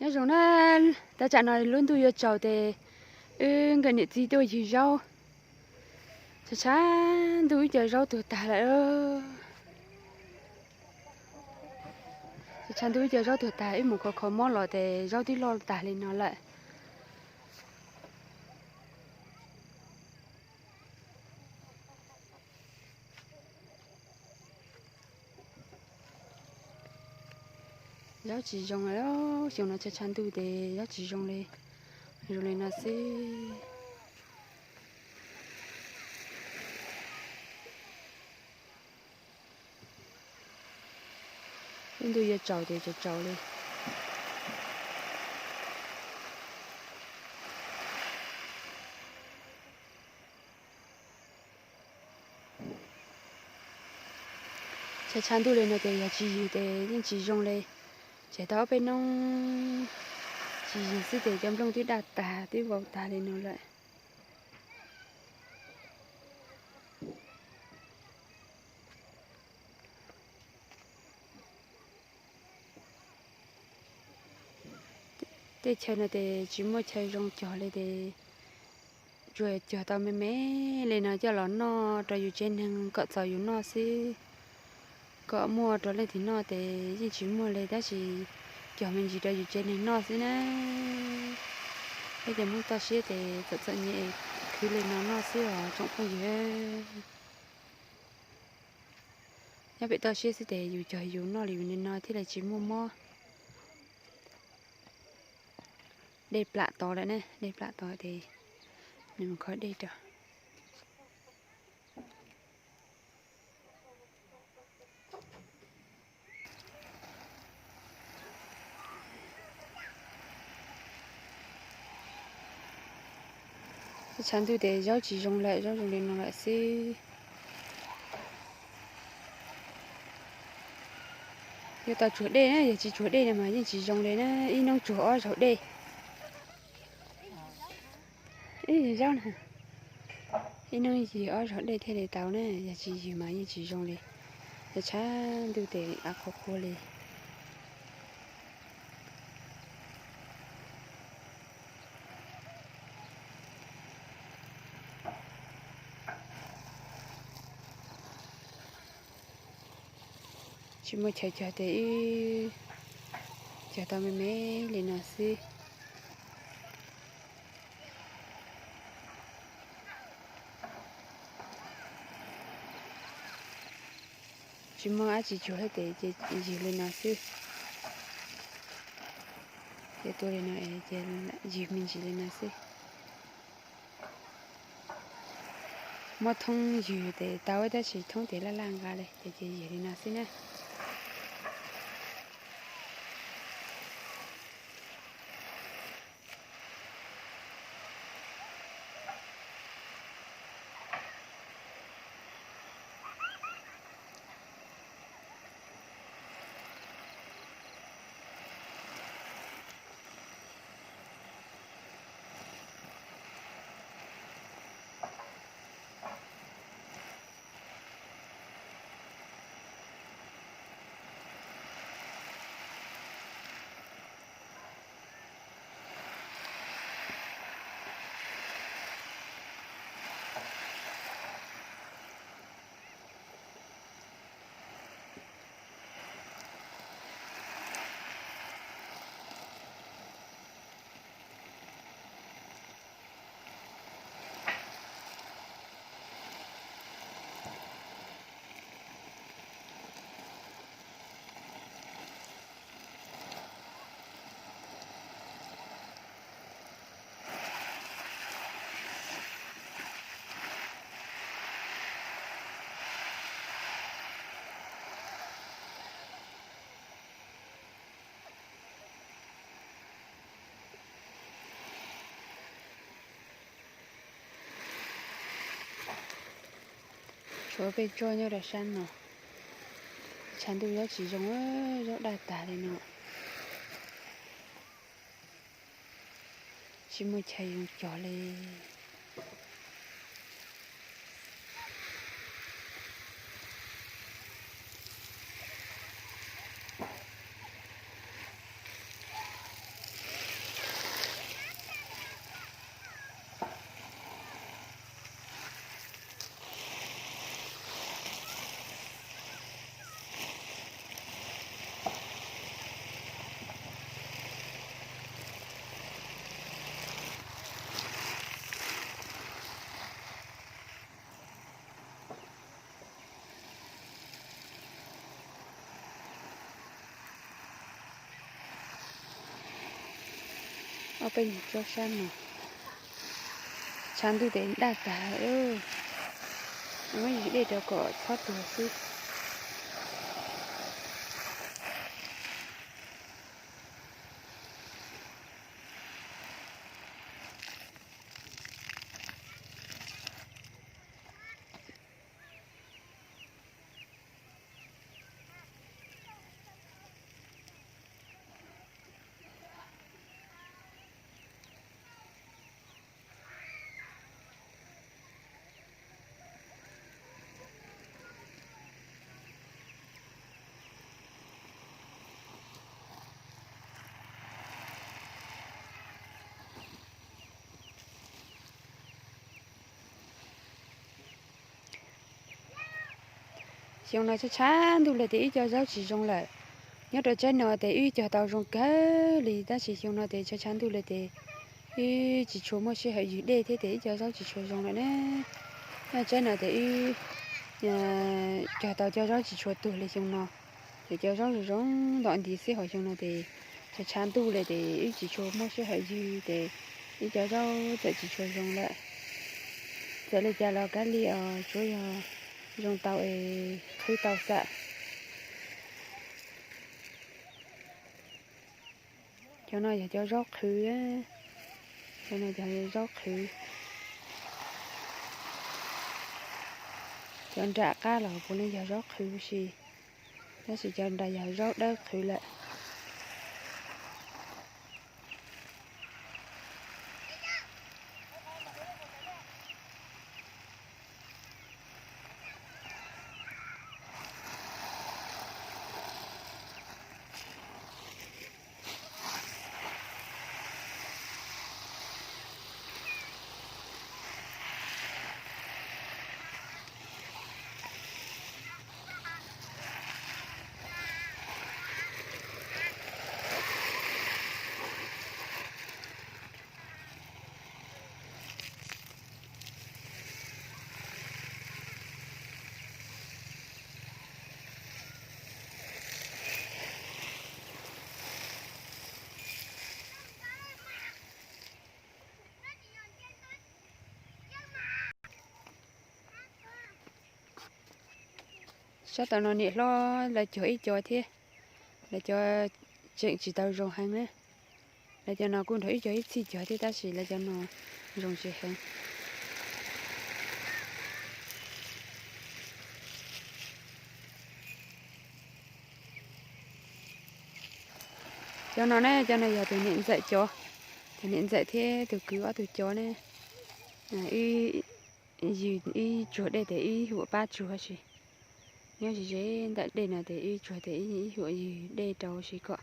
Nyob zoo na, tam tsam no lub ntuj yuav tsaus tes wb nkawm niam txiv tuaj ywg zaub. Tshav tshav ntuj wb cov zaub tuag tag lawm. Tshav tshav ntuj wb cov zaub tuag tag, wb mus kho kho mob los tes zaub twb loj tag li no lawm. Zaub tsis zoo li, xyoo no tshav tshav ntuj tes zaub tsis zoo li, zoo li no xwb. Lub ntuj yuav tsaus ces tsaus tsaus li. Tshav tshav ntuj li no ces yog tsis ywg ces yeej tsis zoo li. Ces tau ob peb hnub tsis ywg xwb ces cov nplooj twb daj tag twb vau tag li no lawm. Tej chaw no ces tsis muaj chaw zoo cog li ces tsuas cog tau me me li no coj los noj rau yus tsev neeg kom txaus yus noj xwb. Kom muaj rau leej twg noj ces yeej tsis muaj li, tab sis cog me ntsis rau yus tsev neeg noj xwb na. Peb cov Hmoob toj siab ces txom txom nyem khwv li no noj xwb os tsoom phooj ywg. Nyob pem toj siab xwb ces yus cog yus noj li yus li no thiaj li tsis muaj mob. Dej plam tod lawm na, dej plam tod ces nws mus khov dej rau. Tshav ntuj ces zaub tsis zoo lawm, zaub zoo li no lawm xwb. Yuav tau tsuag dej na, yog tsis tsuag dej no mas yeej tsis zoo li na, ib hnub tsuag ob zaug dej. Ib zaub na, ib hnub ywg ob zaug dej thiaj li tau na, yog tsis ywg mas yeej tsis zoo li. Yog tshav ntuj ces av qhuav qhuav li. Tsis muaj chaw cog ces wb cog tau me me li no xwb. Tsis muaj dab tsi tsuag thiab ces ywg li no xwb. Ces tuaj li no ces ywg me ntsis li no xwb. Muab thoob ywg ces tau tab sis thoob ces laj laj nqa li ces ces ywg li no xwb na. Tshuav peb tsob nyob rau sab no. Tshav ntuj zaub tsis zoo, zaub daj tag li no. Tsis muaj chaw zoo cog li. Ob peb nyuag tsob sab no, tshav ntuj tes daj tag, muab ywg dej rau kom txhob tuag xwb. Xyoo no tshav tshav ntuj li tes wb cov zaub tsis zoo lawm. Nyob rau tsaib no tes wb cog tau zoo kawg li, tab sis xyoo no tes tshav tshav ntuj li tes wb tsis tshua muaj sij hawm ywg dej thiab tes wb cov zaub tsis tshua zoo lawm ne. Nyob tsaib no tes wb cog tau cov zaub tsis tshua tuag li xyoo no. Ces cov zaub zoo zoo ntom nti xwb, hos xyoo no tes tshav tshav ntuj li tes wb tsis tshua muaj sij hawm ywg tes wb cov zaub txawm tsis tshua zoo lawm. Txawm li cas los kav liam, tsuav yog zoo tau es qhwv tau xwb. Cov no yog cov zaub qhwv, cov no yog zaub qhwv. Cov nram qab los puav leej yog zaub qhwv si, tab sis cov nrad yog zaub dawb qhwv lawm. Sab tom no niam hlob lawv cog ib co thiab, lawv cov tseem tsis tau zoo heev na. Lawv cov no kuj nrog wb cog ib txhij cog thiab tab sis lawv cov no zoo tsis heev. Cov no ne, cov no yog tus niam ntxawm cov, tus niam ntxawm thiab tus kwv ob tug cov ne. Ib, ib tsuag dej tes ib huam pab tsuag si. Nyob ze ze ntawm dej no tes ib tsuag tes ib huam ywg dej rau si kom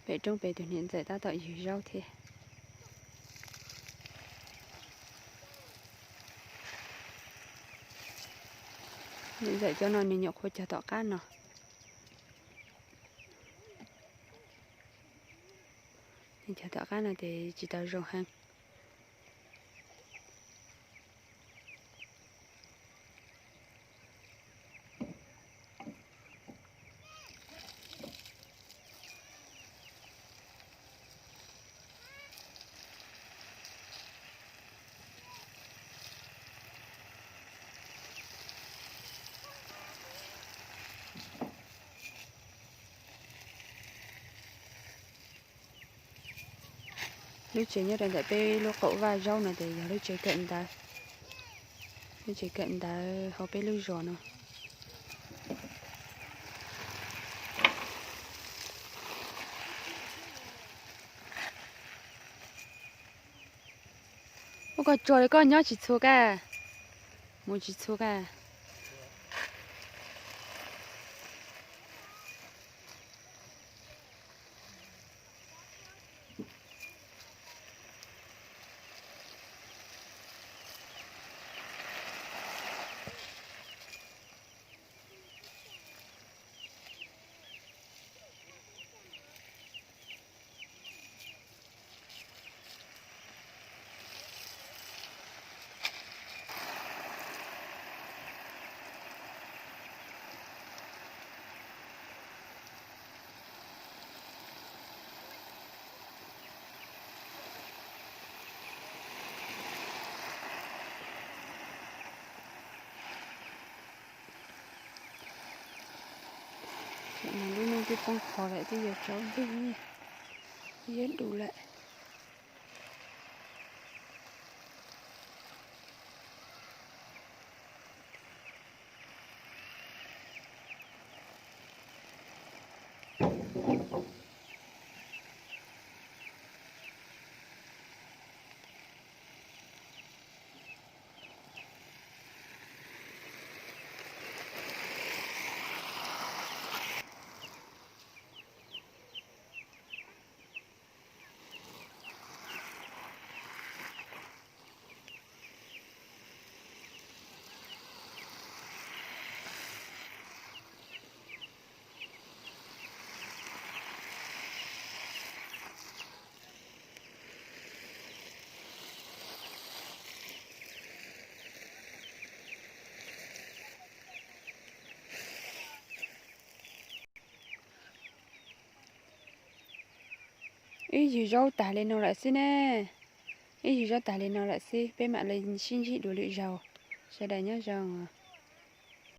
pem roob pem tus niam ntxawm tab tom ywg zaub thiab. Niam ntxawm cov no nws nyuam qhuav cog tom qab no. Nws cog tom qab no tes tsis tau zoo heev. Lub tsev nyob rau ntawm peb lub qaum vaj zaub no ces yog lub tsev kawm ntawv, lub tsev kawm ntawv hauv peb lub zos no. Ua koj tsuag li koj nyob tsis txhua kag, mus tsis txhua kag. Lub neej twb poob qho lawm, twb yuav tsaus ntuj, twb yuav dus lawm. Ib yug zaub tag li no lawm xwb ne. Ib yug zaub tag li no lawm xwb, peb mam li sib ntsib dua lwm zaus. Sawv daws nyob zoo.